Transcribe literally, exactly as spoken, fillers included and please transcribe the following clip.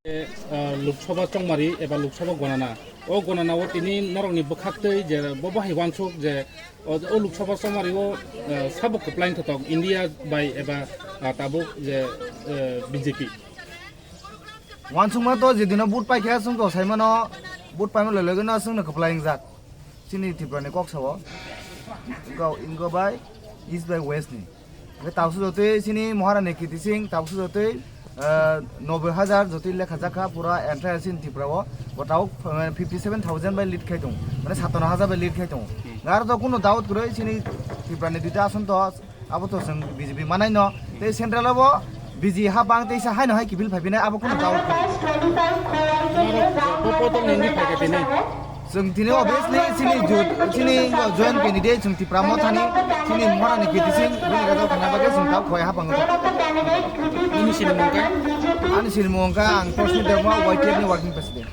Eh, Lok Sabha chongmari eba Lok Sabha gonana. O gonana o tini norokni bwkhaktwi je bo bahai wansuk je o, o Lok Sabha chongmari o, eh, sabo kwplaing thotok India bai eba, ah, tabuk je, eh, B J P. Wansukma to je dino vote paikha chwng to saimano vote paima loi loi no chwngno kwplaingjak. Chini Tripura ni kok sao. Ingo, ingo bai East bai West ni. Hwnkhe tabuk jotoi chini Maharani Kirti Singh, tabuk jotoi, eh, noboi hajar jotoi lekha jakha pura entire chini Tripura o. Bo tabuk, eh, fifty seven thousand bai lead khai tong. Mane satano hajar bai lead khai tong. Ngar to kuno doubt kwrwi chini Tripura ni duita ason to abo to chwng B J P manai no. Tei central o bo B J P ha bang teisa haino hai kibil phai phinai abo kuno doubt kwrwi. Norok bo podol ni wngwi phai kha tini. Chwng tini obviously chini jo-, chini joint candidate chwng Tipra Mothani chini Maharani Kirti Singh bini rajao thangna bagwi chwng tabuk khowai hapango. Nini sinimung kha? Ani sinimung kha ang Prashni Debbarma, Y T F ni working president.